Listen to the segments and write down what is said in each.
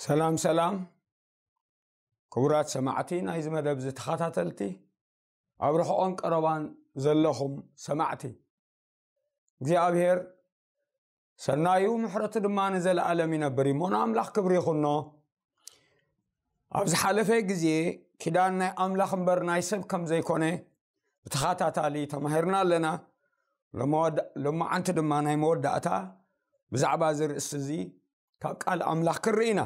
ሰላም ሰላም። ክቡራት ሰማዕቲ ናይዚ መደብ እዚ ተኸታተልቲ፣ ኣብ ርሑቕን ቀረባን ዘለኹም ሰማዕቲ፣ እግዚኣብሔር ሰናዩ ምሕረቱ ድማ ንዘለኣለም ይነብር እሞ ንኣምላኽ ክብሪ ይኹኖ። ኣብ ዝሓለፈ ግዜ ኪዳን ናይ ኣምላኽ እምበር ናይ ሰብ ከም ዘይኮነ ብተኸታታሊ ተማሂርና ኣለና። ሎመወዳ- ሎማዓንቲ ድማ ናይ መወዳእታ ብዛዕባ እዚ ርእሲ እዚ ካብ ቃል ኣምላኽ ክንርኢ ኢና።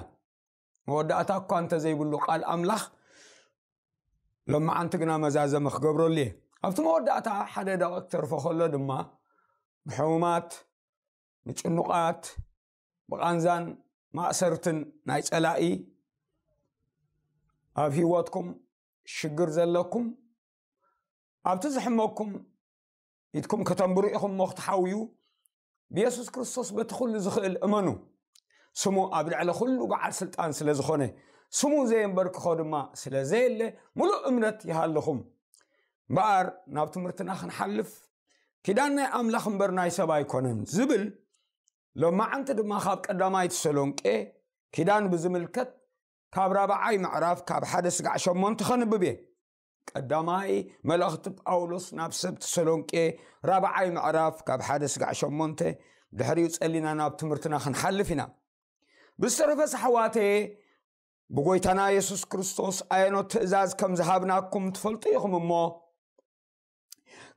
መወዳእታ እኳ እንተዘይብሉ ቃል ኣምላኽ ሎማዓንቲ ግና መዛዘሚ ክገብረሉ እየ። ኣብቲ መወዳእታ ሓደ ደቂቅ ተርፎ ከሎ ድማ ብሕሙማት፣ ንጭኑቓት፣ ብቓንዛን ማእሰርትን ናይ ጸላኢ ኣብ ህይወትኩም ሽግር ዘለኩም ኣብቲ ዝሕመኩም ኢድኩም ከተንብሩ ኢኹም እሞ ክትሓውዩ ብየሱስ ክርስቶስ በቲ ኩሉ ዝኽእል እመኑ። ስሙ ኣብ ልዕሊ ኩሉ በዓል ስልጣን ስለ ዝኾነ፣ ስሙ ዘየንበርክኾ ድማ ስለ ዘየለ፣ ምሉእ እምነት ይሃልኹም። እምበኣር ናብ ትምህርትና ክንሓልፍ፣ ኪዳን ናይ ኣምላኽ እምበር ናይ ሰብ ኣይኮነን ዝብል፣ ሎማዓንቲ ድማ ካብ ቀዳማይ ተሰሎንቄ ኪዳን ብዝምልከት ካብ ራብዓይ ምዕራፍ ካብ ሓደ ስጋዕ ሸሞንተ ከንብብ እየ። ቀዳማይ መልእኽቲ ጳውሎስ ናብ ሰብ ተሰሎንቄ ራብዓይ ምዕራፍ ካብ ሓደ ስጋዕ ሸሞንተ፣ ድሕሪኡ ጸሊና ናብ ትምህርትና ክንሓልፍ ኢና። ብዝተረፈ ኣሕዋተየ፣ ብጎይታና የሱስ ክርስቶስ ኣየኖት ትእዛዝ ከም ዝሃብናኩም ትፈልጡ ኢኹም እሞ፣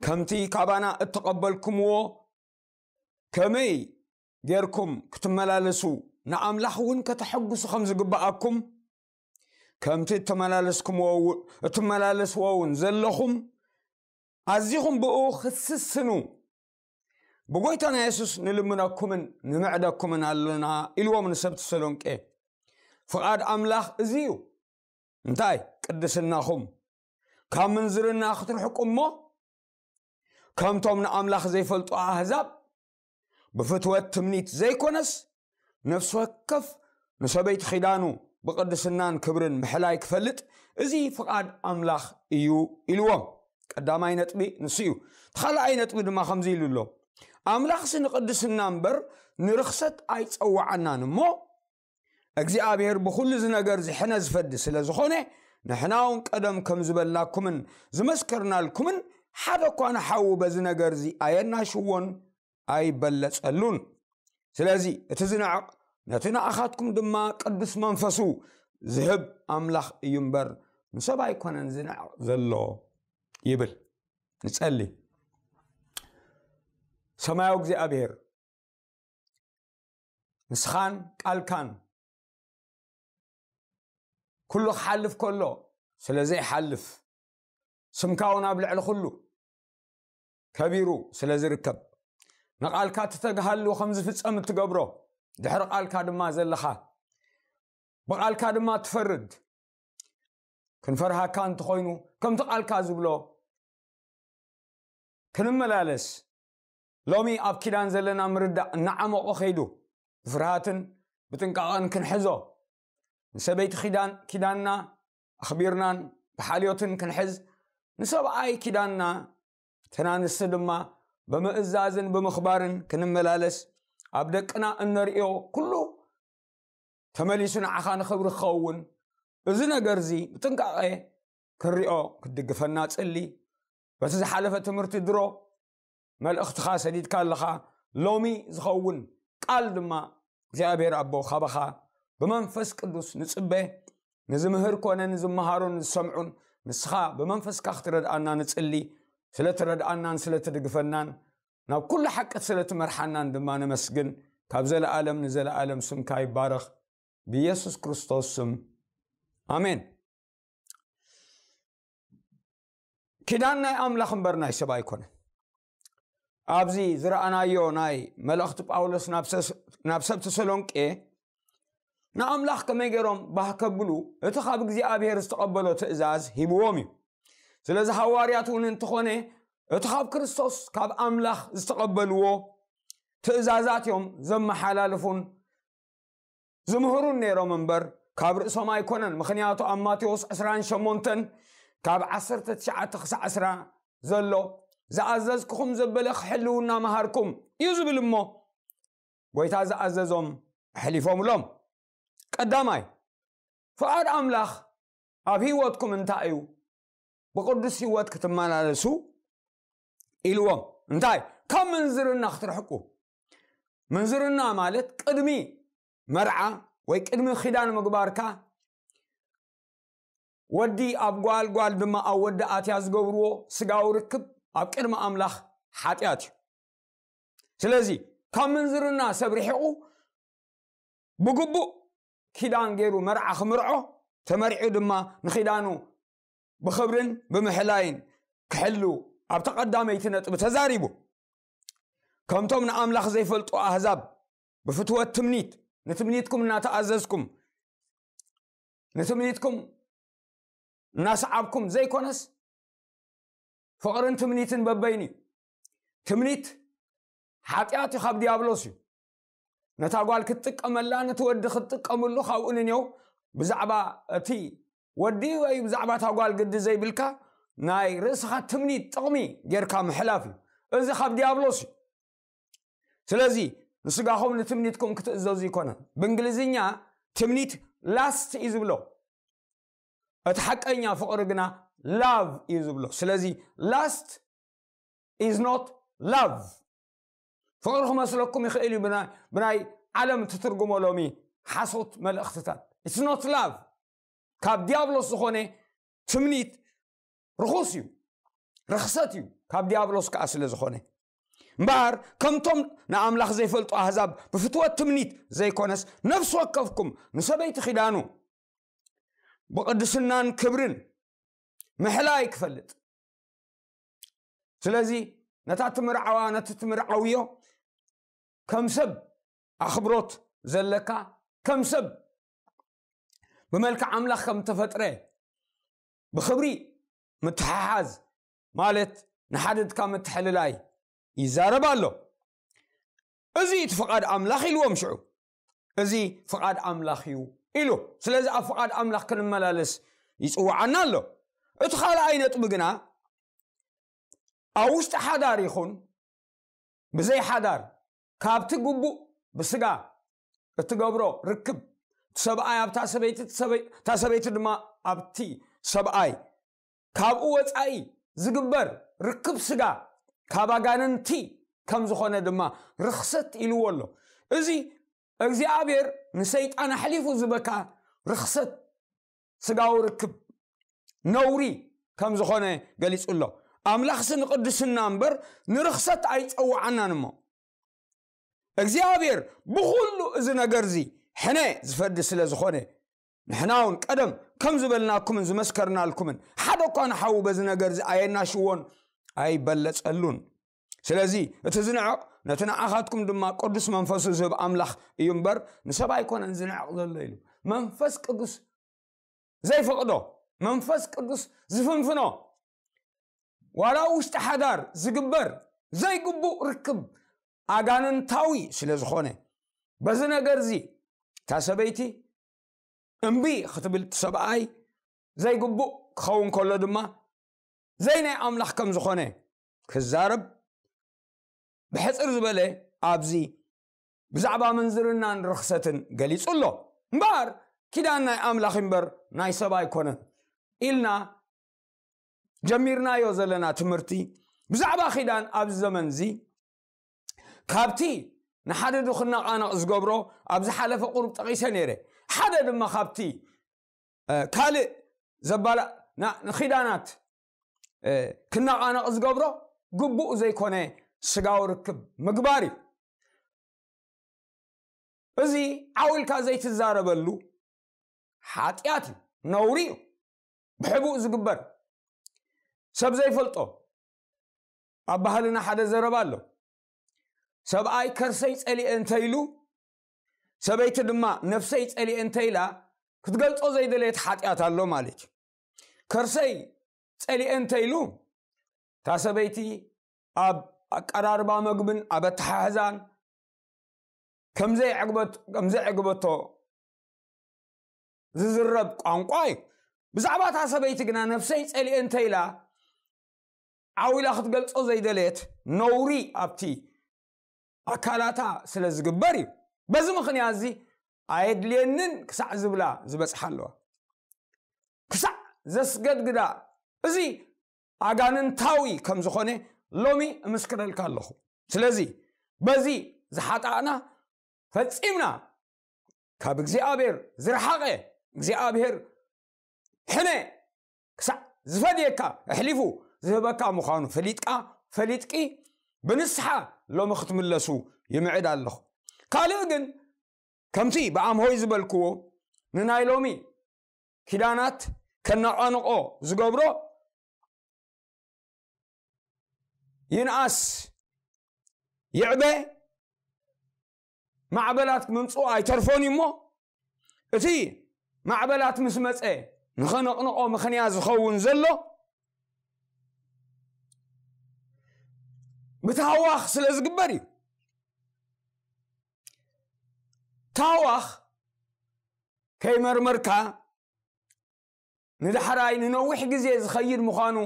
ከምቲ ካባና እተቐበልኩምዎ ከመይ ጌርኩም ክትመላለሱ ንኣምላኽ እውን ከተሐጉሱ ከም ዝግብኣኩም፣ ከምቲ እተመላለስኩምዎ እው- እትመላለስዎ እውን ዘለኹም ኣዚኹም ብኡ ክትስስኑ ብጎይታና የሱስ ንልምነኩምን ንምዕደኩምን ኣለና ኢልዎም ንሰብ ተሰሎንቄ። ፍቓድ ኣምላኽ እዚ እዩ። እንታይ? ቅድስናኹም። ካብ ምንዝርና ክትርሕቁ እሞ ከምቶም ንኣምላኽ ዘይፈልጡ ኣህዛብ ብፍትወት ትምኒት ዘይኮነስ፣ ነፍሲ ወከፍ ንሰበይቲ ኺዳኑ ብቕድስናን ክብርን ምሕላይ ክፈልጥ፣ እዚ ፍቓድ ኣምላኽ እዩ ኢልዎም። ቀዳማይ ነጥቢ ንሱ እዩ። እቲ ካልኣይ ነጥቢ ድማ ከምዚ ኢሉ ኣሎ፣ ኣምላኽሲ ንቕድስና እምበር ንርኽሰት ኣይጸዋዓናን እሞ፣ እግዚኣብሔር ብኹሉ እዚ ነገር እዚ ሕነ ዝፈዲ ስለ ዝኾነ፣ ንሕና እውን ቀደም ከም ዝበልናኩምን ዝመስከርናልኩምን፣ ሓደ እኳ ንሓዉ በዚ ነገር እዚ ኣየናሽዎን ኣይበለጸሉን። ስለዚ እቲ ዝንዕቕ ነቲ ንኣኻትኩም ድማ ቅዱስ መንፈሱ ዝህብ ኣምላኽ እዩ እምበር፣ ንሰብ ኣይኮነን ዝንዕቕ ዘሎ ይብል። ንጸሊ። ሰማያዊ እግዚኣብሔር፣ ንስኻን ቃልካን ኩሉ ክሓልፍ ከሎ ስለ ዘይሓልፍ፣ ስምካ እውን ኣብ ልዕሊ ኩሉ ከቢሩ ስለ ዝርከብ፣ ንቓልካ እትተግሃሉ ከም ዝፍጸም እትገብሮ፣ ድሕሪ ቃልካ ድማ ዘለኻ፣ ብቓልካ ድማ እትፈርድ፣ ክንፈርሃካ እንተኾይኑ፣ ከምቲ ቃልካ ዝብሎ ክንመላለስ፣ ሎሚ ኣብ ኪዳን ዘለና ምርዳእ እናዓመቖ ከይዱ፣ ብፍርሃትን ብጥንቃቐን ክንሕዞ፣ ንሰበይቲ ኪዳን ኪዳንና ኣኽቢርናን ብሓልዮትን ክንሕዝ፣ ንሰብኣይ ኪዳንና፣ እተን ኣንስቲ ድማ ብምእዛዝን ብምኽባርን ክንመላለስ፣ ኣብ ደቅና እነርእዮ ኩሉ ተመሊሱ ንዓኻ ንኽብሪ ክኸውን፣ እዚ ነገር እዚ ብጥንቃቐ ክንሪኦ ክትድግፈና ጽሊ። በቲ ዝሓለፈ ትምህርቲ ድሮ መልእኽትኻ ሰዲድካ ኣለኻ። ሎሚ ዝኸውን ቃል ድማ እግዚኣብሔር ኣቦ ካባኻ ብመንፈስ ቅዱስ ንጽበ። ንዝምህር ኮነ ንዝመሃሩን ንዝሰምዑን ንስኻ ብመንፈስካ ክትረድኣና ንጽሊ። ስለ ትረድኣናን ስለ ትድግፈናን ናብ ኩሉ ሓቂ ስለ ትመርሓናን ድማ ነመስግን። ካብ ዘለኣለም ንዘለኣለም ስምካ ይባረኽ። ብየሱስ ክርስቶስ ስም ኣሜን። ኪዳን ናይ ኣምላኽ እምበር ናይ ሰብ ኣይኮነን። ኣብዚ ዝረኣናዮ ናይ መልእኽቲ ጳውሎስ ናብ ሰስ- ናብ ሰብ ተሰሎንቄ ንኣምላኽ ከመይ ገይሮም ባህ ከብሉ እቲ ካብ እግዚኣብሔር ዝተቐበሎ ትእዛዝ ሂብዎም እዩ። ስለዚ ሃዋርያት እውን እንተኾነ እቲ ካብ ክርስቶስ ካብ ኣምላኽ ዝተቐበልዎ ትእዛዛት እዮም ዘመሓላልፉን ዝምህሩን ነይሮም እምበር ካብ ርእሶም ኣይኮነን። ምኽንያቱ ኣብ ማቴዎስ ዕስራን ሸሞንተን ካብ ዓሰርተ ትሽዓተ ክሳዕ ዕስራ ዘሎ ዝኣዘዝኩኹም ዘበለ ክሕልው እናመሃርኩም እዩ ዝብል እሞ ጎይታ ዝኣዘዞም ኣሕሊፎምሎም። ቀዳማይ ፍቓድ ኣምላኽ ኣብ ህይወትኩም እንታይ እዩ? ብቕዱስ ህይወት ክትመላለሱ ኢልዎም። እንታይ? ካብ ምንዝርና ክትርሕቁ። ምንዝርና ማለት ቅድሚ መርዓ ወይ ቅድሚ ኪዳን ምግባርካ ወዲ ኣብ ጓል፣ ጓል ድማ ኣብ ወዲ ኣትያ ዝገብርዎ ስጋዊ ርክብ ኣብ ቅድሚ ኣምላኽ ሓጢኣት እዩ። ስለዚ ካብ ምንዝርና ሰብ ርሒቑ ብግቡእ ኪዳን ገይሩ መርዓ ክምርዖ፣ ተመሪዑ ድማ ንኪዳኑ ብኽብርን ብምሕላይን ክሕሉ ኣብታ ቀዳመይቲ ነጥቢ ተዛሪቡ። ከምቶም ንኣምላኽ ዘይፈልጡ ኣህዛብ ብፍትወት ትምኒት ንትምኒትኩም እናተኣዘዝኩም ንትምኒትኩም እናሰዓብኩም ዘይኮነስ ፍቕርን ትምኒትን በበይኑ እዩ። ትምኒት ሓጢኣት እዩ፣ ካብ ዲያብሎስ እዩ። ነታ ጓል ክትጥቀመላ ነቲ ወዲ ክትጥቀምሉ ካብኡ ንኔው ብዛዕባ እቲ ወዲ ወይ ብዛዕባ እታ ጓል ግዲ ዘይብልካ ናይ ርእስኻ ትምኒት ጥቕሚ ጌርካ ምሕላፍ እዩ። እዚ ካብ ዲያብሎስ እዩ። ስለዚ ንስጋኹም ንትምኒትኩም ክትእዘዙ ይኮነን። ብእንግሊዝኛ ትምኒት ላስት እዩ ዝብሎ፣ እቲ ሓቀኛ ፍቕሪ ግና ላቭ እዩ ዝብሎ። ስለዚ ላስት ኢዝ ኖት ላቭ። ፍቕሪ ክመስለኩም ይኽእል እዩ ብናይ ዓለም ትትርጉሞ ሎሚ ሓሶት መልእኽትታት። ኢትስ ኖት ላቭ። ካብ ዲያብሎስ ዝኾነ ትምኒት ርኹስ እዩ፣ ርኽሰት እዩ፣ ካብ ዲያብሎስ ከዓ ስለ ዝኾነ። እምበኣር ከምቶም ንኣምላኽ ዘይፈልጡ ኣህዛብ ብፍትወት ትምኒት ዘይኮነስ ነፍሲ ወከፍኩም ንሰበይቲ ኪዳኑ ብቕድስናን ክብርን ምሕላይ ክፈልጥ። ስለዚ ነታ ትምርዓዋ ነቲ ትምርዓውዮ ከም ሰብ ኣኽብሮት ዘለካ፣ ከም ሰብ ብመልክዕ ኣምላኽ ከም ተፈጥረ ብኽብሪ ምትሓሓዝ ማለት ንሓድድካ ምትሕልላይ ይዛረብ ኣሎ። እዚ እቲ ፍቓድ ኣምላኽ ኢልዎም ሽዑ። እዚ ፍቓድ ኣምላኽ እዩ ኢሉ። ስለዚ ኣብ ፍቓድ ኣምላኽ ክንመላለስ ይጽውዓና ኣሎ። እቲ ካልኣይ ነጥቢ ግና ኣብ ውሽጢ ሓዳር ይኹን ብዘይ ሓዳር ካብቲ ግቡእ ብስጋ እትገብሮ ርክብ እቲ ሰብኣይ ኣብታ ሰበይቲ እታ ሰበይቲ ድማ ኣብቲ ሰብኣይ ካብኡ ወፃኢ ዝግበር ርክብ ስጋ ካብ ኣጋንንቲ ከም ዝኾነ ድማ ርኽሰት ኢልዎ ኣሎ። እዚ እግዚኣብሔር ንሰይጣን ኣሕሊፉ ዝበካ ርኽሰት ስጋዊ ርክብ ነውሪ ከም ዝኾነ ገሊጹ ኣሎ። ኣምላኽሲ ንቅድስና እምበር ንርኽሰት ኣይጸውዓናን እሞ እግዚኣብሔር ብኹሉ እዚ ነገር እዚ ሕነ ዝፈዲ ስለ ዝኾነ ንሕና እውን ቀደም ከም ዝበልናኩምን ዝመስከርናልኩምን ሓደ እኳ ንሓዉ በዚ ነገር እዚ ኣየናሽዎን ኣይበለጸሉን። ስለዚ እቲ ዝንዕቕ ነቲ ንዓኻትኩም ድማ ቅዱስ መንፈሱ ዝህብ ኣምላኽ እዩ እምበር ንሰብ ኣይኮነን ዝንዕቕ ዘሎ ኢሉ። መንፈስ ቅዱስ ዘይፈቕዶ መንፈስ ቅዱስ ዝፍንፍኖ ዋላ ውሽጢ ሓዳር ዝግበር ዘይግቡእ ርክብ ኣጋንንታዊ ስለ ዝኾነ በዚ ነገር እዚ እታ ሰበይቲ እምቢ ክትብል እቲ ሰብኣይ ዘይግቡእ ክኸውን ከሎ ድማ ዘይ ናይ ኣምላኽ ከም ዝኾነ ክዛረብ ብሕፅር ዝበለ ኣብዚ ብዛዕባ ምንዝርናን ርኽሰትን ገሊጹ ኣሎ። እምበኣር ኪዳን ናይ ኣምላኽ እምበር ናይ ሰብ ኣይኮነን ኢልና ጀሚርናዮ ዘለና ትምህርቲ ብዛዕባ ኪዳን ኣብዚ ዘመን እዚ ካብቲ ንሓደዱ ክነቓነቕ ዝገብሮ ኣብ ዝሓለፈ ቁሩብ ጠቒሰ ነይረ። ሓደ ድማ ካብቲ ካልእ ዘባላ ንኪዳናት ክነቓነቕ ዝገብሮ ግቡእ ዘይኮነ ስጋዊ ርክብ ምግባር እዩ። እዚ ዓው ኢልካ ዘይትዛረበሉ ሓጢኣት እዩ፣ ነውሪ እዩ። ብሕቡእ ዝግበር ሰብ ዘይፈልጦ ኣብ ባህልና ሓደ ዘረባ ኣሎ። ሰብኣይ ከርሰይ ጸሊኤ እንተኢሉ ሰበይቲ ድማ ነፍሰይ ጸሊኤ እንተኢላ ክትገልጾ ዘይደለየት ሓጢኣት ኣሎ ማለት እዩ። ከርሰይ ጸሊኤ እንተኢሉ እታ ሰበይቲ ኣብ ኣቀራርባ መግብን ኣብ ኣተሓሕዛን ከምዘይዕግበቶ ዝዝረብ ቋንቋ እዩ። ብዛዕባ እታ ሰበይቲ ግና ነፍሰይ ጸሊኤ እንተኢላ ዓው ኢላ ክትገልጾ ዘይደለየት ነውሪ ኣብቲ ኣካላታ ስለ ዝግበር እዩ። በዚ ምኽንያት እዚ ኣየድልየንን ክሳዕ ዝብላ ዝበጽሓ ኣለዋ። ክሳዕ ዘስገድግዳ፣ እዚ ኣጋንንታዊ ከም ዝኾነ ሎሚ እምስክረልካ ኣለኹ። ስለዚ በዚ ዝሓጣእና ፈጺምና ካብ እግዚኣብሔር ዝረሓቐ፣ እግዚኣብሔር ሕነ ክሳዕ ዝፈድየካ ኣሕሊፉ ዝህበካ ምዃኑ ፈሊጥካ፣ ፈሊጥቂ ብንስሓ ሎሚ ክትምለሱ ይምዕድ ኣለኹ። ካልእ ግን ከምቲ ብኣምሆይ ዝበልክዎ ንናይ ሎሚ ኪዳናት ከነቓንቖ ዝገብሮ ይንኣስ ይዕበ ማዕበላት ምምፅኡ ኣይተርፎን እዩ እሞ እቲ ማዕበላት ምስ መፀ ንኸነቕንቖ ምኽንያት ዝኸውን ዘሎ ብታህዋኽ ስለ ዝግበር እዩ። ታህዋኽ ከይመርመርካ ንዳሕራይ ንነዊሕ ግዜ ዝኸይድ ምዃኑ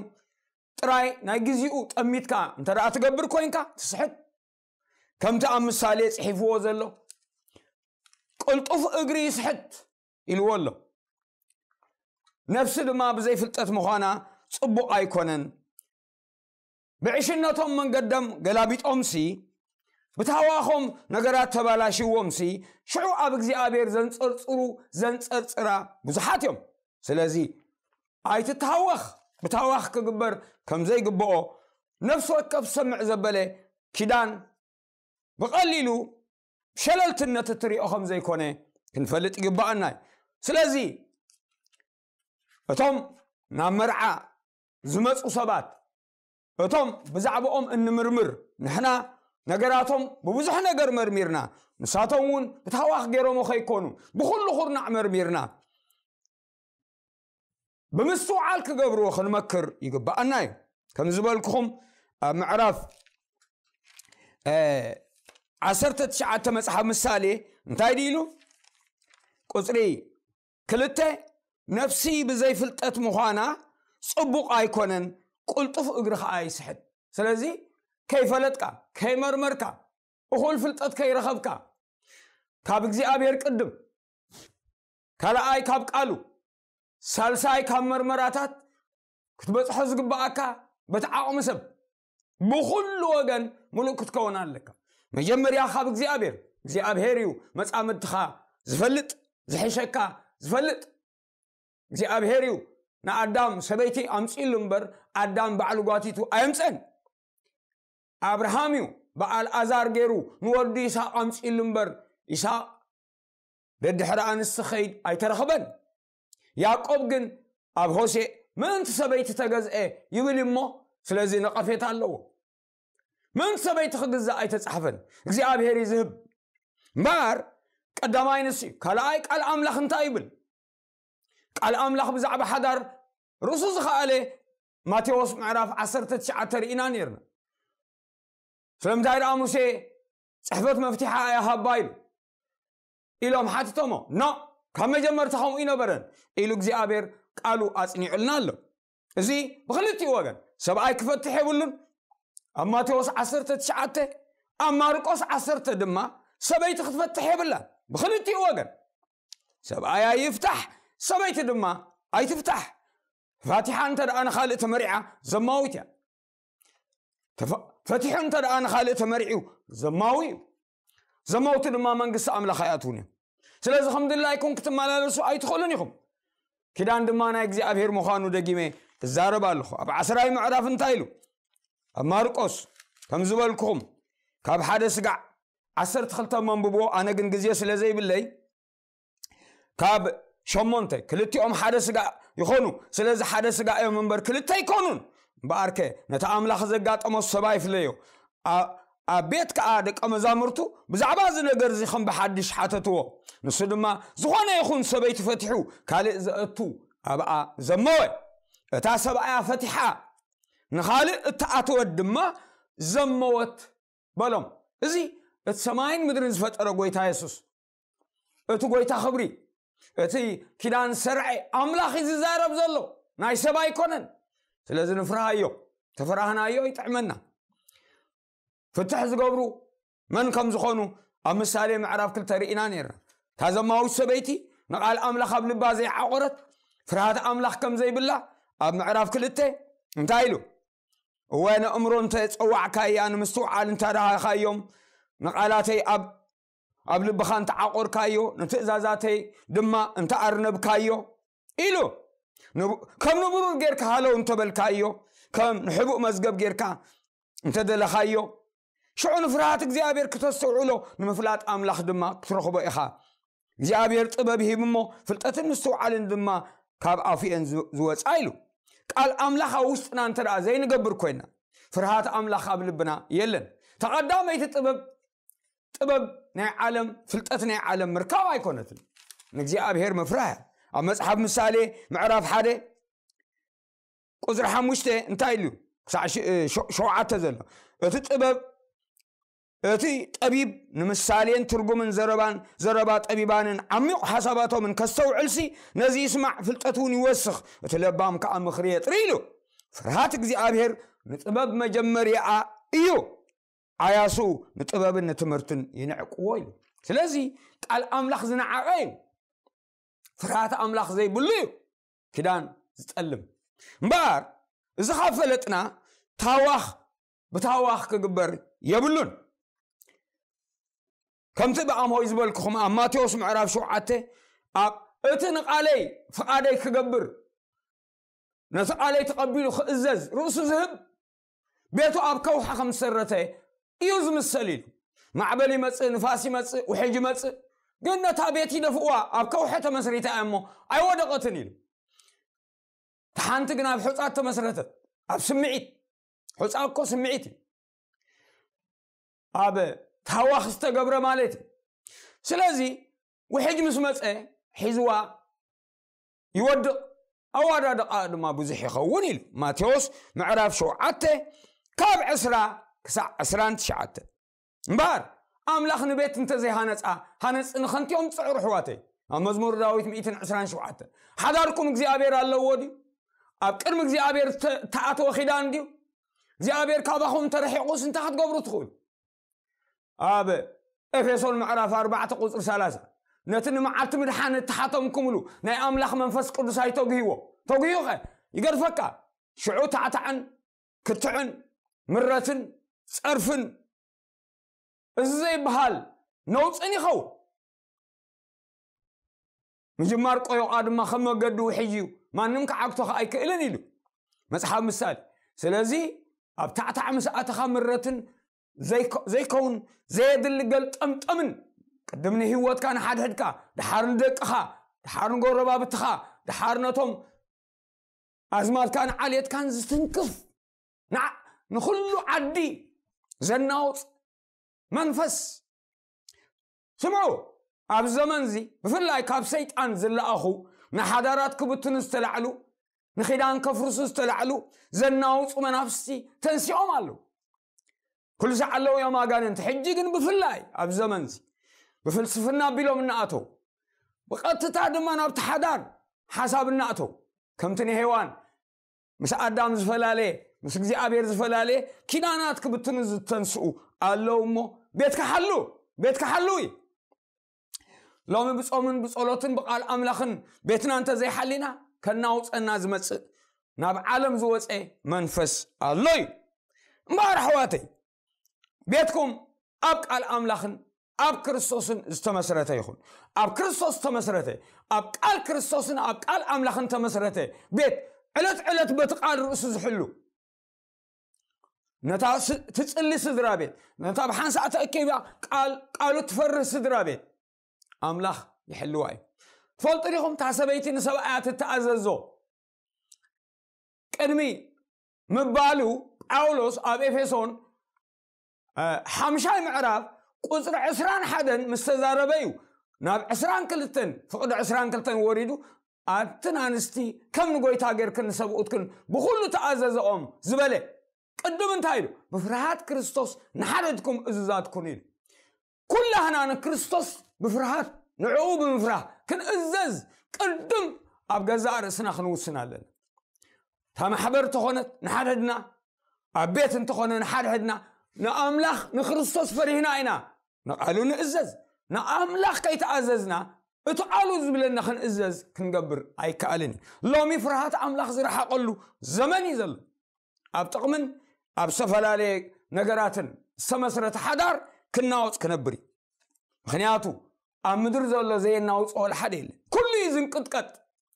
ጥራይ ናይ ግዜኡ ጠሚትካ እንተ ደኣ ትገብር ኮይንካ ትስሕት። ከምቲ ኣብ ምሳሌ ጽሒፍዎ ዘሎ ቅልጡፍ እግሪ ይስሕት ኢልዎ ኣሎ። ነፍሲ ድማ ብዘይፍልጠት ምዃና ጽቡቕ ኣይኮነን። ብዕሽነቶም መንገዶም ገላቢጦምሲ ብታህዋኾም ነገራት ተባላሽዎምሲ ሽዑ ኣብ እግዚኣብሔር ዘንጸርጽሩ ዘንጸርጽራ ብዙሓት እዮም። ስለዚ ኣይትታወኽ። ብታዋኽ ክግበር ከም ዘይግብኦ ነፍሲ ወከፍ ሰምዕ ዘበለ ኪዳን ብቐሊሉ ሸለልትነት እትሪኦ ከም ዘይኮነ ክንፈልጥ ይግባኣና እዩ። ስለዚ እቶም ናብ መርዓ ዝመፁ ሰባት እቶም ብዛዕባኦም እንምርምር ንሕና ነገራቶም ብብዙሕ ነገር መርሚርና ንሳቶም እውን ብታዋኽ ገይሮሞ ከይኮኑ ብኩሉ ኩርናዕ መርሚርና ብምስትውዓል ክገብርዎ ክንመክር ይግባኣና እዩ። ከም ዝበልኩኹም ኣብ ምዕራፍ ዓሰርተ ትሽዓተ መጽሓፍ ምሳሌ እንታይ ድኢሉ? ቁፅሪ ክልተ ነፍሲ ብዘይፍልጠት ምዃና ጽቡቕ ኣይኮነን፣ ቅልጡፍ እግሪ ኸዓ ይስሕት። ስለዚ ከይፈለጥካ ከይመርመርካ እኹል ፍልጠት ከይረኸብካ ካብ እግዚኣብሔር ቅድም ካልኣይ ካብ ቃሉ ሳልሳይ ካብ መርመራታት ክትበጽሖ ዝግብኣካ በቲ ዓቕሚ ሰብ ብኹሉ ወገን ምሉእ ክትከውን ኣለካ። መጀመርያ ካብ እግዚኣብሔር፣ እግዚኣብሔር እዩ መጻምድትኻ ዝፈልጥ፣ ዝሕሸካ ዝፈልጥ እግዚኣብሔር እዩ። ንኣዳም ሰበይቲ ኣምጺሉ እምበር ኣዳም ባዕሉ ጓቲቱ ኣየምጸን። ኣብርሃም እዩ ብኣልኣዛር ገይሩ ንወዱ ይስሐቅ ኣምጺሉ እምበር ይስሐቅ ደድሕሪ ኣንስቲ ኸይድ ኣይተረኽበን። ያዕቆብ ግን ኣብ ሆሴእ ምእንቲ ሰበይቲ ተገዝአ ይብል እሞ ስለዚ ነቐፌታ ኣለዎ። ምእንቲ ሰበይቲ ክግዛእ ኣይተጻሕፈን። እግዚኣብሔር እዩ ዝህብ። እምበኣር ቀዳማይ ንሱ እዩ። ካልኣይ ቃል ኣምላኽ እንታይ ይብል? ቃል ኣምላኽ ብዛዕባ ሓዳር ርእሱ ዝኸኣለ ማቴዎስ ምዕራፍ ዓሰርተ ትሽዓተ ርኢና ነርና። ስለምንታይ ደኣ ሙሴ ጽሕፈት መፍትሓ ኣያሃባ ኢሉ ኢሎም ሓትቶሞ ኖ ካብ መጀመርታ ከምኡ ይነበረን ኢሉ እግዚኣብሔር ቃሉ ኣጽኒዑልና ኣሎ። እዚ ብክልቲኡ ወገን ሰብኣይ ክፈትሕ የብሉን። ኣብ ማቴዎስ ዓሰርተ ትሽዓተ ኣብ ማርቆስ ዓሰርተ ድማ ሰበይቲ ክትፈትሕ የብላን። ብክልቲኡ ወገን ሰብኣይ ኣይፍታሕ ሰበይቲ ድማ ኣይትፍታሕ። ፋቲሓ እንተ ደኣ ንኻልእ ተመሪዓ ዘማዊት እያ። ፈቲሑ እንተ ደኣ ንኻልእ ተመሪዑ ዘማዊ እዩ። ዘመውቲ ድማ መንግስቲ ኣምላኽ ኣይኣትውን እዮም። ስለዚ ከም ድላይኩም ክትመላለሱ ኣይትኽእሉን ኢኹም። ኪዳን ድማ ናይ እግዚኣብሔር ምዃኑ ደጊመ እዛረብ ኣለኹ። ኣብ ዓስራይ ምዕራፍ እንታይ ኢሉ? ኣብ ማርቆስ ከም ዝበልኩኹም ካብ ሓደ ስጋዕ ዓሰርተ ክልተ መንብብዎ፣ ኣነ ግን ግዜ ስለ ዘይብለይ ካብ ሸሞንተ ክልቲኦም ሓደ ስጋ ይኾኑ። ስለዚ ሓደ ስጋ እዮም እምበር ክልተ ኣይኮኑን። እምበኣርከ ነቲ ኣምላኽ ዘጋጠሞ ሰብ ኣይፍለዮ። ኣብ ቤት ከኣ ደቀ መዛሙርቱ ብዛዕባ እዚ ነገር እዚ ከም ብሓድሽ ሓተትዎ። ንሱ ድማ ዝኾነ ይኹን ሰበይቲ ፈቲሑ ካልእ ዘእቱ ኣብኣ ዘመወ። እታ ሰብኣያ ፈቲሓ ንኻልእ እተኣተወት ድማ ዘመወት በሎም። እዚ እቲ ሰማይን ምድርን ዝፈጠረ ጎይታ የሱስ እቲ ጎይታ ክብሪ እቲ ኪዳን ሰርዐ ኣምላኽ እዩ ዝዛረብ ዘሎ ናይ ሰብ ኣይኮነን። ስለዚ ንፍርሃዮ። ተፈራህናዮ ይጥዕመና። ፍትሕ ዝገብሩ መን ከም ዝኾኑ ኣብ ምሳሌ ምዕራፍ ክልተ ርኢና ነርና። እታ ዘማዊት ሰበይቲ ንቓል ኣምላኽ ኣብ ልባ ዘይዓቆረት ፍርሃት ኣምላኽ ከም ዘይብላ ኣብ ምዕራፍ ክልተ እንታይ ኢሉ? እወ፣ ንእምሮ እንተ ጸዋዕካያ፣ ንምስትውዓል እንተ ደሃኻዮም፣ ንቓላተይ ኣብ ኣብ ልብኻ እንተ ዓቆርካዮ፣ ንትእዛዛተይ ድማ እንተ ኣርነብካዮ ኢሉ። ንቡ- ከም ንብሩር ጌርካ ሃለው እንተበልካዮ፣ ከም ንሕቡእ መዝገብ ጌርካ እንተደለኻዮ፣ ሽዑ ንፍርሃት እግዚኣብሔር ክተስተውዕሎ፣ ንምፍላጥ ኣምላኽ ድማ ክትረኽቦ ኢኻ። እግዚኣብሔር ጥበብ ሂብ እሞ፣ ፍልጠትን ምስትውዓልን ድማ ካብ ኣፉ እየን ዝ- ዝወፃ ኢሉ። ቃል ኣምላኽ ኣብ ውስጥና እንተ ደኣ ዘይንገብር ኮይና፣ ፍርሃት ኣምላኽ ኣብ ልብና የለን። ተቐዳመይቲ ጥበብ ጥበብ ናይ ዓለም፣ ፍልጠት ናይ ዓለም ምርካብ ኣይኮነትን። ንእግዚኣብሔር ምፍራህ እያ። ኣብ መጽሓፍ ምሳሌ ምዕራፍ ሓደ ቁጽሪ ሓሙሽተ እንታይ ኢሉ? ክሳዕ ሽ- ሸ- ሸውዓተ ዘሎ። እቲ ጥበብ፣ እቲ ጠቢብ ንምሳሌን ትርጉምን ዘረባን፣ ዘረባ ጠቢባንን ዓሚቕ ሓሳባቶምን ከስተውዕልሲ፣ ነዚ ይስማዕ፣ ፍልጠት እውን ይወስኽ፣ እቲ ለባም ከኣ ምኽሪ የጥሪ ኢሉ። ፍርሃት እግዚኣብሔር ንጥበብ መጀመርያኣ እዩ። ዓያሱ ንጥበብን ንትምህርትን ይንዕቅዎ ኢሉ። ስለዚ ቃል ኣምላኽ ዝነዓቐ እዩ። ፍርሃት ኣምላኽ ዘይብሉ እዩ ኪዳን ዝጠልም። እምበኣር እዚ ካብ ፈለጥና ታዋኽ ብታዋኽ ክግበር የብሉን። ከምቲ ብኣምሆይ ዝበልኩኹም ኣብ ማቴዎስ ምዕራፍ ሸውዓተ ኣብ እቲ ንቓለይ ፍቓደይ ክገብር ነቲ ቃለይ ተቐቢሉ ክእዘዝ ርእሱ ዝህብ ቤቱ ኣብ ከውሒ ከም ዝሰረተ እዩ ዝምሰል ኢሉ። ማዕበል ይመጽእ፣ ንፋስ ይመጽእ፣ ውሕጅ ይመጽእ፣ ግን ነታ ቤት ይደፍእዋ፣ ኣብ ከውሒ ተመስሪታ እያ እሞ ኣይወደቐትን ኢሉ። እታ ሓንቲ ግን ኣብ ሑጻ ተመስረተት፣ ኣብ ስምዒት። ሑጻ እኮ ስምዒት እዩ። ኣብ ታዋኽ ዝተገብረ ማለት እዩ። ስለዚ ውሕጅ ምስ መጸ ሒዝዋ ይወድቕ፣ ኣዋዳድቓ ድማ ብዙሕ ይኸውን ኢሉ። ማቴዎስ ምዕራፍ ሸውዓተ ካብ ዕስራ ክሳዕ ዕስራን ትሽዓተ። እምበኣር ኣምላኽ ንቤት እንተዘይሃነጻ፣ ሃነጽ ንኸንቲኦም ጽዕሩ ኣሕዋተይ። ኣብ መዝሙር ዳዊት ሚእትን ዕስራን ሸውዓተ። ሓዳርኩም እግዚኣብሔር ኣለዎ ድዩ? ኣብ ቅድሚ እግዚኣብሔር እተ- እተኣተወ ኺዳን ድዩ? እግዚኣብሔር ካባኹም እንተረሒቑስ እንታይ ክትገብሩ ትኽእሉ? ኣብ ኤፌሶን ምዕራፍ ኣርባዕተ ቁጽሪ ሰላሳ፣ ነቲ ንመዓልቲ ምድሓን እተሓተምኩምሉ ናይ ኣምላኽ መንፈስ ቅዱስ ኣይተግህዎ። ተግህዩኸ ይገድፈካ። ሽዑ ታዕታዕን ክትዕን ምረትን ጸርፍን እዚ ዘይበሃል ነውፅን ይኸውን። ምጅማር ቆዮቓ ድማ ከም መገዲ ውሕጅ እዩ፣ ማንም ክዓግቶ ከዓ ኣይክእልን ኢሉ መፅሓፍ ምሳሌ። ስለዚ ኣብ ታዕታዕ ምስ ኣተኻ ምረትን ዘይከ- ዘይከውን ዘየድሊ ገልጠምጠምን ቅድም ንህይወትካ ንሓድሕድካ፣ ድሓር ንደቅኻ፣ ድሓር ንጎረባብትኻ፣ ድሓር ነቶም ኣዝማድካን ዓሌትካን ዝትንክፍ ንዓ- ንኹሉ ዓዲ ዘናውፅ መንፈስ። ስምዑ፣ ኣብ ዘመን እዚ ብፍላይ ካብ ሰይጣን ዝለኣኹ ንሓዳራት ክብትኑ ዝተላዕሉ ንኺዳን ከፍርሱ ዝተላዕሉ ዘናውፁ መናፍስቲ ተንሲኦም ኣለዉ። ኩሉ ሳዕ ኣለዉ እዮም ኣጋንንቲ። ሕጂ ግን ብፍላይ ኣብ ዘመን እዚ ብፍልስፍና ኣቢሎም እናኣተው ብቐጥታ ድማ ናብቲ ሓዳር ሓሳብ እናእተው ከምቲ ንሄዋን ምስ ኣዳም ዝፈላለየ ምስ እግዚኣብሔር ዝፈላለየ ኪዳናት ክብትኑ ዝተንስኡ ኣለዉ እሞ ቤትካ ሓሉ፣ ቤትካ ሓሉ እዩ። ሎሚ ብጾምን ብጸሎትን ብቓል ኣምላኽን ቤትና እንተዘይሓሊና ከናውጸና ዝመጽእ ናብ ዓለም ዝወጸ መንፈስ ኣሎ እዩ። እምበኣር ኣሕዋተይ ቤትኩም ኣብ ቃል ኣምላኽን ኣብ ክርስቶስን ዝተመስረተ ይኹን። ኣብ ክርስቶስ ዝተመስረተ፣ ኣብ ቃል ክርስቶስን ኣብ ቃል ኣምላኽን ተመስረተ ቤት ዕለት ዕለት በቲ ቃል ርእሱ ዝሕሉ ነታ ስ- ትጽሊ ስድራ ቤት፣ ነታ ብሓንሳእ ተእኪባ ቃል ቃሉ ትፈርህ ስድራ ቤት ኣምላኽ ይሕልዋ እዩ። ትፈልጡ ዲኹም? እታ ሰበይቲ ንሰብኣያ ትተኣዘዞ ቅድሚ ምባሉ ጳውሎስ ኣብ ኤፌሶን እ፣ ሓምሻይ ምዕራፍ ቁጽሪ ዕስራን ሓደን ምስ ተዛረበ እዩ ናብ ዕስራን ክልተን ፍቕዲ ዕስራን ክልተን ወሪዱ ኣትን ኣንስቲ ከም ንጎይታ ጌርክን ንሰብኡትክን ብኹሉ ተኣዘዘኦም ዝበለ። ቅድም እንታይ ኢሉ? ብፍርሃት ክርስቶስ ንሓደድኩም እዙዛት ኩኑ ኢሉ። ኩላህና ንክርስቶስ ብፍርሃት ንዕኡ ብምፍራህ ክንእዘዝ ቅድም ኣብ ገዛእ ርእስና ክንውስን ኣለና። እታ ማሕበር ተኾነት ንሓድሕድና፣ ኣብ ቤት እንተኾነ ንሓድሕድና ንኣምላኽ ንክርስቶስ ፈሪህና ኢና ንቓሉ ንእዘዝ። ንኣምላኽ ከይተኣዘዝና እቲ ቃሉ ዝብለና ክንእዘዝ ክንገብር ኣይከኣልን እዩ። ሎሚ ፍርሃት ኣምላኽ ዝረሓቐሉ ዘመን እዩ ዘሎ። ኣብ ጥቕምን ኣብ ዝተፈላለየ ነገራትን ዝተመስረተ ሓዳር ክናወፅ ክነብር እዩ። ምክንያቱ ኣብ ምድሪ ዘሎ ዘየናውፅኦ ሓደ የለ። ኩሉ እዩ ዝንቅጥቀጥ።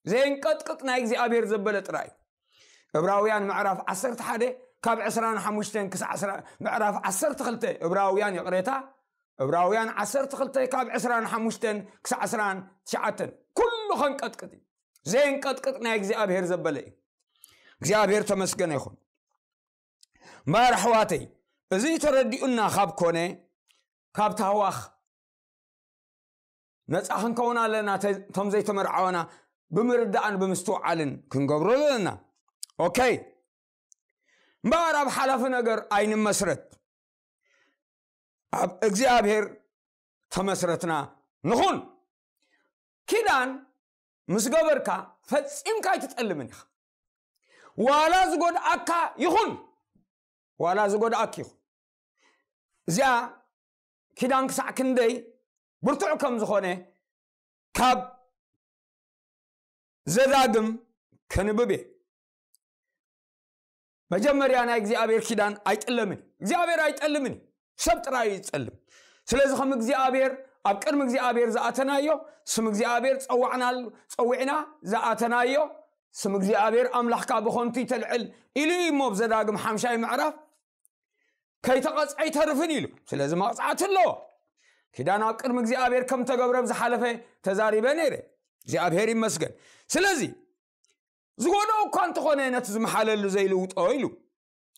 ዘየንቀጥቅጥ ናይ እግዚኣብሔር ዘበለ ጥራይ እዩ። ዕብራውያን ምዕራፍ ዓሰርተ ሓደ ካብ ዕስራን ሓሙሽተን ክሳዕ ዕስራ፣ ምዕራፍ ዓሰርተ ክልተ ዕብራውያን፣ ይቕሬታ፣ ዕብራውያን ዓሰርተ ክልተ ካብ ዕስራን ሓሙሽተን ክሳዕ ዕስራን ትሽዓተን ኩሉ ከንቀጥቅጥ እዩ። ዘየንቀጥቅጥ ናይ እግዚኣብሔር ዘበለ እዩ። እግዚኣብሔር ተመስገነ ይኹን። እምበኣር ኣሕዋተይ፣ እዚ ተረዲኡና ካብ ኮነ፣ ካብ ታህዋኽ ነፃ ክንከውን ኣለና። ተ- እቶም ዘይተመርዓወና ብምርዳእን ብምስትውዓልን ክንገብሮ ኣለና። ኦኬ። እምበኣር ኣብ ሓላፊ ነገር ኣይንመስረት፣ ኣብ እግዚኣብሔር ተመስረትና ንኹን። ኪዳን ምስ ገበርካ ፈጺምካ ኣይትጠልምን ኢኻ። ዋላ ዝጎድኣካ ይኹን፣ ዋላ ዝጎድኣክ ይኹን። እዚኣ ኪዳን ክሳዕ ክንደይ ብርቱዕ ከም ዝኾነ ካብ ዘዳግም ከንብብ እየ። መጀመርያ ናይ እግዚኣብሔር ኪዳን ኣይጥለምን። እግዚኣብሔር ኣይጠልምን። ሰብ ጥራይ እዩ ዝጸልም። ስለዚ ከም እግዚኣብሔር፣ ኣብ ቅድሚ እግዚኣብሔር ዝኣተናዮ፣ ስም እግዚኣብሔር ጸዋዕናሉ፣ ጸዊዕና ዝኣተናዮ፣ ስም እግዚኣብሔር ኣምላኽካ ብኾንቱ ይተልዕል ኢሉ እዩ እሞ ኣብ ዘዳግም ሓምሻይ ምዕራፍ ከይተቐጽዐ ኣይተርፍን ኢሉ። ስለዚ መቕጻዕቲ ኣለዎ። ኪዳን ኣብ ቅድሚ እግዚኣብሔር ከም ተገብረ ብዝሓለፈ ተዛሪበ ነይረ። እግዚኣብሔር ይመስገን። ስለዚ ዝጎድኦ እኳ እንተኾነ ነቲ ዝመሓለሉ ዘይልውጦ ኢሉ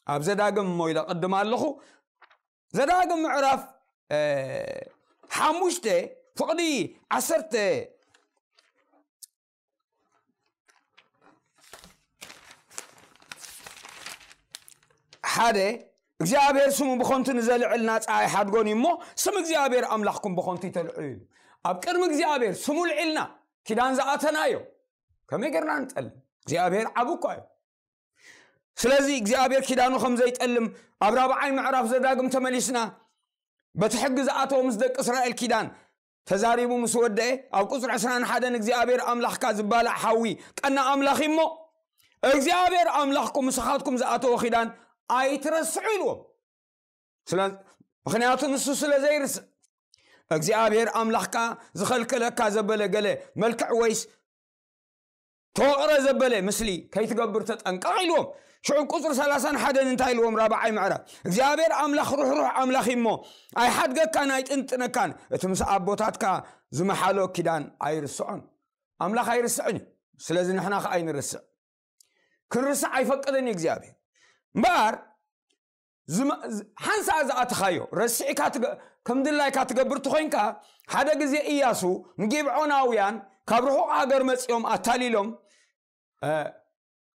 ኣብ ዘዳግም እሞ ኢለ ቅድም ኣለኹ። ዘዳግም ምዕራፍ፣ እ፣ ሓሙሽተ ፍቕዲ ዓሰርተ ሓደ እግዚኣብሔር ስሙ ብኾንቱ ንዘልዕል ናጻ ኣይሓድጎን እዩ እሞ ስም እግዚኣብሔር ኣምላኽኩም ብኾንቱ ይተልዑ ኢሉ። ኣብ ቅድሚ እግዚኣብሔር ስሙ ልዒልና ኪዳን ዝኣተናዮ ከመይ ጌርና ንጠልም? እግዚኣብሔር ዓብ እኳ እዩ። ስለዚ እግዚኣብሔር ኪዳኑ ከም ዘይጠልም ኣብ ራብዓይ ምዕራፍ ዘዳግም ተመሊስና በቲ ሕጊ ዝኣተወ ምስ ደቂ እስራኤል ኪዳን ተዛሪቡ ምስ ወደአ ኣብ ቁፅሪ ዕስራን ሓደን እግዚኣብሔር ኣምላኽካ ዝበላዕ ሓዊ ቀና ኣምላኽ እሞ እግዚኣብሔር ኣምላኽኩም ምሳኻትኩም ዝኣተወ ኪዳን ኣይትረስዑ ኢልዎም። ስለ ምክንያቱ ንሱ ስለ ዘይርስዕ እግዚኣብሔር ኣምላኽካ ዝኸልከለካ ዘበለ ገለ መልክዕ ወይስ ተወቕረ ዘበለ ምስሊ ከይትገብር ተጠንቀቕ ኢልዎም። ሽዑ ቁፅሪ ሰላሳን ሓደን እንታይ ኢልዎም? ራብዓይ ምዕራፍ እግዚኣብሔር ኣምላኽ ሩሕሩሕ ኣምላኽ እሞ ኣይሓድገካን ኣይጥንጥነካን፣ እቲ ምስ ኣቦታትካ ዝመሓሎ ኪዳን ኣይርስዖን። ኣምላኽ ኣይርስዕን እዩ። ስለዚ ንሕና ከዓ ኣይንርስዕ፣ ክንርስዕ ኣይፈቅድን እዩ እግዚኣብሔር። እምበኣር ዝመ- ዝ- ሓንሳእ ዝኣተኻዮ ረሲዕካ ትገ- ከም ድላይካ ትገብር ትኾይንካ፣ ሓደ ግዜ ኢያሱ ንጊብዖናውያን ካብ ርሑቕ ሃገር መጺኦም ኣታሊሎም፣ እ፣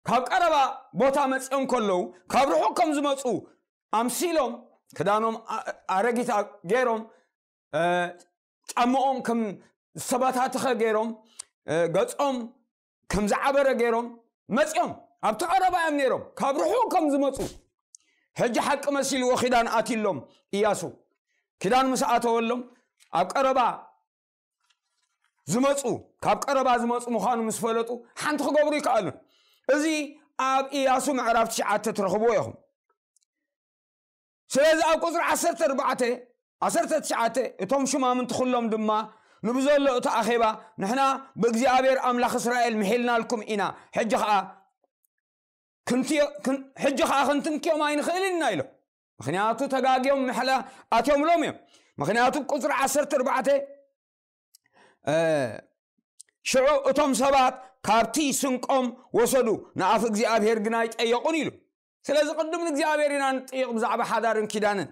ካብ ቀረባ ቦታ መጺኦም ከለዉ ካብ ርሑቕ ከም ዝመጹ ኣምሲሎም ክዳኖም ኣ- ኣረጊት ኣ- ገይሮም፣ እ፣ ጫማኦም ከም ዝተበታተኸ ገይሮም፣ እ፣ ገጾም ከም ዝዓበረ ገይሮም መጺኦም ኣብቲ ቀረባ እዮም ነይሮም ካብ ርሑቕ ከም ዝመጹ። ሕጂ ሓቂ መሲልዎ ኪዳን ኣትሎም ኢያሱ። ኪዳን ምስ ኣተወሎም ኣብ ቀረባ ዝመጹ፣ ካብ ቀረባ ዝመጹ ምዃኑ ምስ ፈለጡ ሓንቲ ክገብሩ ይከኣሉን። እዚ ኣብ ኢያሱ ምዕራፍ ትሽዓተ ትረኽብዎ ኢኹም። ስለዚ ኣብ ቁፅሪ ዓሰርተ ኣርባዕተ፣ ዓሰርተ ትሽዓተ እቶም ሽማምንቲ ኩሎም ድማ ንብዘሎ እቲ ኣኼባ ንሕና ብእግዚኣብሔር ኣምላኽ እስራኤል ምሒልናልኩም ኢና፣ ሕጂ ኸዓ ክንትዮ- ክን- ሕጂ ኸዓ ክንትንክዮም ኣይንኽእልን ኢና ኢሎም። ምኽንያቱ ተጋግዮም ምሕላ ኣትዮምሎም እዮም። ምኽንያቱ ቁፅሪ ዓሰርተ ኣርባዕተ፣ እ፣ ሽዑ እቶም ሰባት ካብቲ ስንቆም ወሰዱ፣ ንኣፍ እግዚኣብሔር ግና ኣይጠየቑን ኢሉ። ስለዚ ቅድም ንእግዚኣብሔር ኢና ንጥይቕ ብዛዕባ ሓዳርን ኪዳንን።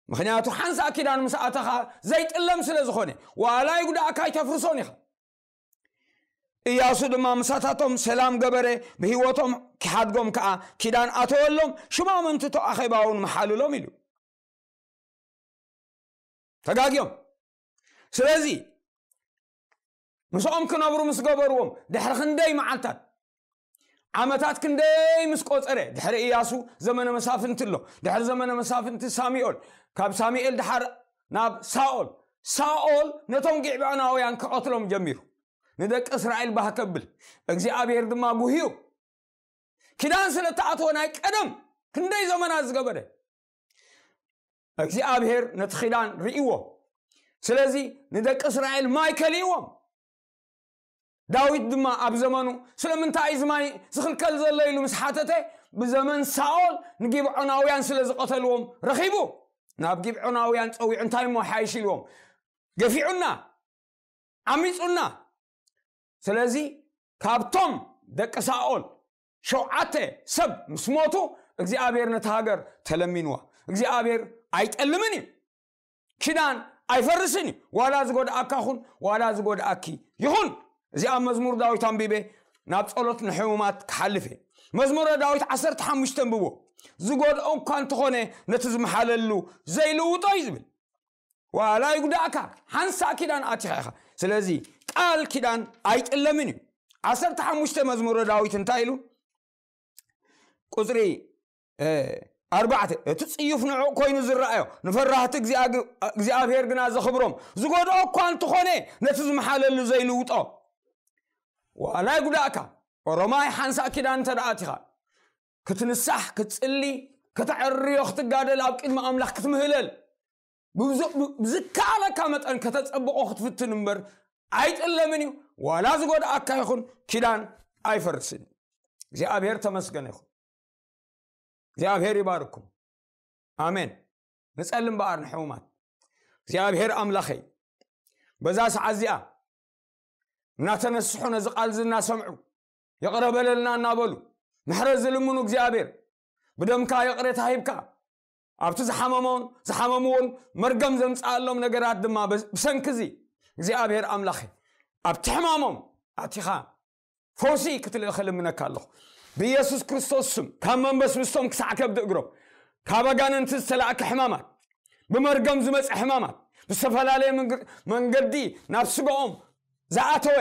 ምኽንያቱ ሓንሳእ ኪዳን ምስ ኣተኻ ዘይጥለም ስለ ዝኾነ፣ ዋላ ይጉዳእካ ኣይተፍርሶን ኢኻ። ኢያሱ ድማ ምሳታቶም ሰላም ገበረ፣ ብህይወቶም ክሓድጎም ከኣ ኪዳን ኣተወሎም፣ ሽማምንቲ እቶ ኣኼባ እውን መሓልሎም ኢሉ። ተጋግዮም። ስለዚ ምስኦም ክነብሩ ምስ ገበርዎም ድሕሪ ክንደይ መዓልታት፣ ዓመታት ክንደይ ምስ ቆጸረ፣ ድሕሪ ኢያሱ ዘመነ መሳፍንቲ ኣሎ፣ ድሕሪ ዘመነ መሳፍንቲ ሳሙኤል፣ ካብ ሳሙኤል ድሓር ናብ ሳኦል፣ ሳኦል ነቶም ጊብዖናውያን ክቐትሎም ጀሚሩ። ንደቂ እስራኤል ባህ ከብል እግዚኣብሔር ድማ ጉህዩ። ኪዳን ስለ ተኣትወ ናይ ቀደም ክንደይ ዘመናት ዝገበረ እግዚኣብሔር ነቲ ኪዳን ርእይዎ። ስለዚ ንደቂ እስራኤል ማይ ከልእዎም። ዳዊት ድማ ኣብ ዘመኑ ስለምንታይ እዩ ዝማይ ዝኽልከል ዘሎ ኢሉ ምስ ሓተተ፣ ብዘመን ሳኦል ንጊብዖናውያን ስለ ዝቐተልዎም ረኺቡ ናብ ጊብዖናውያን ጸዊዑ እንታይ እሞ ሓይሽ ኢልዎም፣ ገፊዑና፣ ዓሚጹና። ስለዚ ካብቶም ደቂ ሳኦል ሸውዓተ ሰብ ምስ ሞቱ እግዚኣብሔር ነቲ ሃገር ተለሚንዋ። እግዚኣብሔር ኣይጠልምን እዩ። ኪዳን ኣይፈርስን እዩ። ዋላ ዝጎድኣካ ኹን ዋላ ዝጎድኣኪ ይኹን። እዚ ኣብ መዝሙር ዳዊት ኣንቢበ ናብ ጸሎት ንሕሙማት ክሓልፍ እየ። መዝሙረ ዳዊት ዓሰርተ ሓሙሽተ ኣንብቦ። ዝጎድኦ እኳ እንተኾነ ነቲ ዝመሓለሉ ዘይልውጦ እዩ ዝብል። ዋላ ይጉዳእካ ሓንሳእ ኪዳን ኣቲኻ ኢኻ። ስለዚ ቃል ኪዳን ኣይጥለምን እዩ። ዓሰርተ ሓሙሽተ መዝሙረ ዳዊት እንታይ ኢሉ? ቁፅሪ ኣርባዕተ፣ እቲ ፅዩፍ ንዑቕ ኮይኑ ዝረኣዮ ንፈራህቲ እግዚኣብሔር ግና ዘኽብሮም፣ ዝጎድኦ እኳ እንተኾነ ነቲ ዝመሓለሉ ዘይልውጦ። ዋላ ይጉዳእካ ኦሮማይ ሓንሳእ ኪዳን እንተ ደኣ ኣቲኻ ክትንሳሕ ክትፅሊ ከተዕርዮ ክትጋደል ኣብ ቅድሚ ኣምላኽ ክትምህለል ብዝከኣለካ መጠን ከተጸብቆ ክትፍትን እምበር ኣይጥለምን እዩ። ዋላ ዝጎድኣካ ይኹን ኪዳን ኣይፈርስን። እግዚኣብሔር ተመስገነ ይኹን። እግዚኣብሔር ይባርኩም። ኣሜን። ንጸሊ እምበኣር ንሕሙማት። እግዚኣብሔር ኣምላኸይ በዛ ሰዓት እዚኣ እናተነስሑ ነዚ ቃል እዚ እናሰምዑ ይቕረ በለልና እናበሉ ምሕረት ዝልምኑ እግዚኣብሔር ብደምካ ይቕሬታ ሂብካ ኣብቲ ዝሓመሞን ዝሓመምዎን መርገም ዘምፅኣሎም ነገራት ድማ ብሰንኪ እዚ እግዚኣብሔር ኣምላኸ ኣብቲ ሕማሞም ኣቲኻ ፈውሲ ክትልእኸ ልምነካ ኣለኹ። ብኢየሱስ ክርስቶስ ስም ካብ መንበስ ምስቶም ክሳዕ ከብዲ እግሮም ካብ ኣጋንንቲ ዝተላእከ ሕማማት ብመርገም ዝመፀ ሕማማት ብዝተፈላለየ መንገዲ ናብ ስጋኦም ዝኣተወ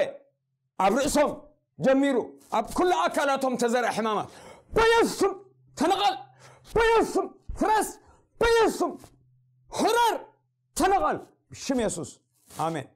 ኣብ ርእሶም ጀሚሩ ኣብ ኩሉ ኣካላቶም ተዘርአ ሕማማት በየሱስም ተነቐል። በየሱስም ፍረስ። በየሱስም ሕረር። ተነቐል ብሽም የሱስ። ኣሜን።